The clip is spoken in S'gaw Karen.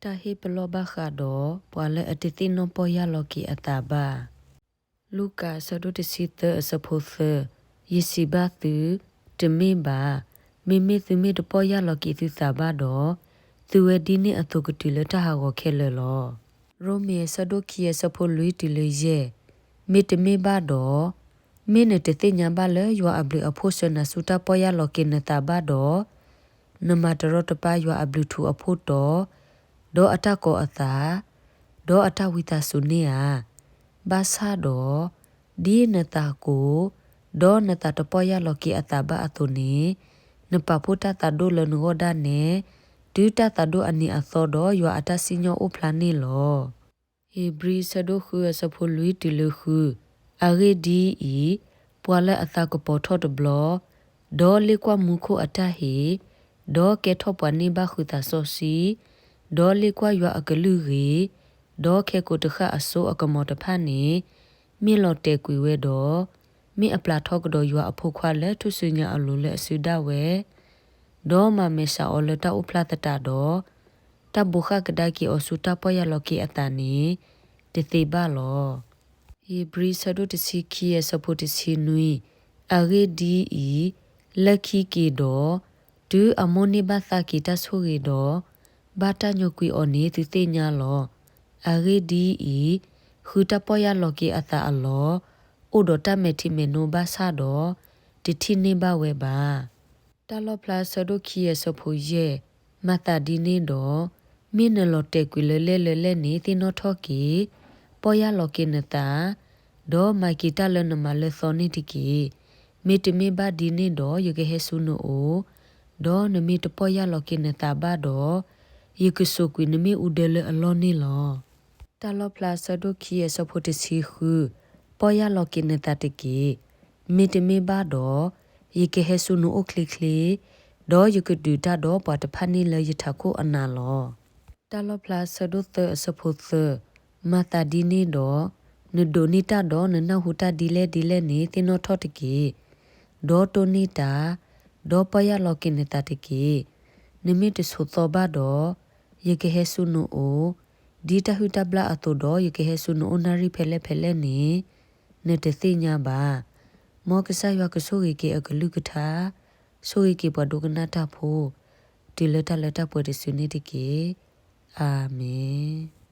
တၢ်ဟ့ၣ်ပလီၢ်ဘၣ်ဃးဒီး ပှၤလၢအတသ့ၣ်နီၣ်ပီၢ်ယၢ်လီၤက့ၤအသးဘၣ်. လူၤကၣ်အဆၢဒိၣ်တဆံသၢအဆၢဖိသၢ, ယစံးဘၣ်သု, တမ့ၢ်ဘၣ်. မ့မ့ၢ်သုမ့ၢ်တပီၢ်ယၢ်လီၤက့ၤသုသးဘၣ်ဒီး, သုဝဲဒ်န့ၣ်အသိးကတုၤလၢတၢ်ဟးဂီၤခဲလၢာ်လီၤ. ရိမ့ၤအဆၢဒိၣ်ခံအဆၢဖိလွံၢ်တုၤလၢယဲၢ်, မ့တမ့ၢ်ဘၣ်ဒီး, မ့ၢ်နတသ့ၣ်ညါဘၣ်လၢယွၤအဘျုးအဖှိၣ်ဆှၢနၤဆူတၢ်ပီၢ်ယၢ်လီၤက့ၤနသးဘၣ်ဒီး, နမၤတရီတပါယွၤအဘျုးထူးအဖှိၣ်တီ, ဒီးအတၢ်ကီၤအသး, ဒီးအတၢ်ဝံသးစူၤန့ၣ်ဧါ. ဘၣ်ဆၣ်ဒီး, ဒ်နသးကိၢ်, ဒီးနသးတပီၢ်ယၢ်လီၤက့ၤအသးဘၣ်အသိးန့ၣ်, နပာ်ဖှိၣ်တၢ်သးဒိၣ်လၢနဂီၢ်ဒၣ်နဲ, တုၤတၢ်သးဒိၣ်အနံၤအသီဒီးယွၤအတၢ်စံၣ်ညီၣ်အိၣ်ဖျါန့ၣ်လီၤ. ဧ့ၤဘြံၤဆၢဒိၣ်ဃုအဆၢဖိလွံၢ်တုၤလၢဃု, အဂ့ၢ်ဒ်အံၤ, ပှၤလၢအသးကပီၤထီၣ်တဘျီ, ဒီးလ့ၣ်ကွၢ်မူခိၣ်အတၢ်ဟ့ၣ်, ဒီးကဲထီၣ်ပှၤန့ၢ်ဘၣ်ဃုာ်သးစီဆှံ, ဒီးလ့ၣ်ကွၢ်ယွၤအကလုၢ်ဂ့ၤ, ဒီးခဲကိာ်တဃၣ်အစိအကမီၤတဖၣ်န့ၣ်, မ့ၢ်လီၤတဲာ်ကွံာ်ဝဲဒီး, မ့ၢ်အပျၢ်ထီၣ်ကဒီးယွၤအဖိခွါလၢထူၣ်စုညါအလိၤလၢအစုဒၣ်ဝဲ, ဒီးမၤမဲာ်ဆှးအီၤလၢတၢ်အိၣ်ဖျါသတးဒီး, တၢ်ဘိးဃၣ်ကဒါက့ၤအီၤဆူတၢ်ပီၢ်ယၢ်လီၤက့ၤအသးန့ၣ်, တသ့ဘၣ်လီၤ. ဧ့ၤဘြံၤဆၢဒိၣ်တဆံခံအဆၢဖိတဆံနွံ, အဂ့ၢ်ဒ်အံၤ, လၢခံက့ၤဒီး, တုၤအမိၣ်န့ၢ်ဘၣ်သးက့ၤတၢ်ဆိၣ်ဂ့ၤဒီး, ဘၣ်တၢ်ညိကွံာ်အီၤန့ၣ်သုသ့ၣ်ညါလီၤ. အဂ့ၢ်ဒ်အံၤ, ဃုတၢ်ပီၢ်ယၢ်လီၤက့ၤအသးအလီၢ်, အိၣ်ဒီးတၢ်မဲာ်ထံမဲာ်နိဘၣ်ဆၣ်ဒီး, တထံၣ်န့ၢ်ဘၣ်ဝဲဘၣ်. တၢ်လီၣ်ဖျါဆၢဒိၣ်ခံအဆၢဖိယဲၢ်, မၤသးဒ်န့ၣ်ဒီး, မ့ၢ်နလီၤတဲာ်ကွံာ်လၢလဲၣ်လၢလဲၣ်န့ၣ်သ့ၣ်နီၣ်ထီၣ်က့ၤ, ပီၢ်ယၢ်လီၤက့ၤနသး, ဒီးမၤက့ၤတၢ်လၢနမၤလၢသီန့ၣ်တက့ၢ်. မ့တမ့ၢ်ဘၣ်ဒ်န့ၣ်ဒီးယကဟဲဆူနအိၣ်, ဒီးနမ့ၢ်တပီၢ်ယၢ်လီၤက့ၤနသးဘၣ်ဒီး, ယကစိာ်ကွံာ်နမ့ၣ်အူဒၢလၢအလီၢ်န့ၣ်လီၤ. တၢ်လီၣ်ဖျါဆၢဒိၣ်ခံအဆၢဖိတဆံဃု, ပီၢ်ယၢ်လီၤက့ၤနသးတက့ၢ်. မ့တမ့ၢ်ဘၣ်ဒီး, ယကဟဲဆူနအိၣ်ချ့ချ့, ဒီးယကဒုးတၢ်ဒီးပှၤတဖၣ်န့ၣ်လၢယထးခိၣ်အနးလီၤ. တၢ်လီၣ်ဖျါဆၢဒိၣ်သၢအဆၢဖိသၢ, မၤသးဒ်န့ၣ်ဒီး, နဒိးန့ၢ်တၢ်ဒီးနနၢ်ဟူတၢ်ဒ်လဲၣ်ဒ်လဲၣ်န့ၣ်သ့ၣ်နီၣ်ထီၣ်တက့ၢ်. ဒီးတိၢ်န့ၢ်တၢ်, ဒီးပီၢ်ယၢ်လီၤက့ၤနသးတက့ၢ်. နမ့ၢ်တဆိးသီဘၣ်ဒီး, ယကဟဲဆူနအိၣ်, ဒ်တၢ်ဟုၣ်တၢ်ဘျၣ်အသိးဒီးယကဟဲဆူနအိၣ်နၣ်ရံၣ်ဖဲလဲၣ်ဖဲလဲၣ်န့ၣ်, နတသ့ၣ်ညါဘၣ်. မ်ကစၢ်ယွၤကဆိၣ်ဂ့ၤက့ၤအကလုၢ်ကထါ, ဆိၣ်ဂ့ၤက့ၤပှၤဒိကနၣ်တၢ်ဖိ, တုၤလၢတၢ်လၢတၢ်ပှဲၤတစုန့ၣ်တက့ၢ်. အၤမ့ၣ်.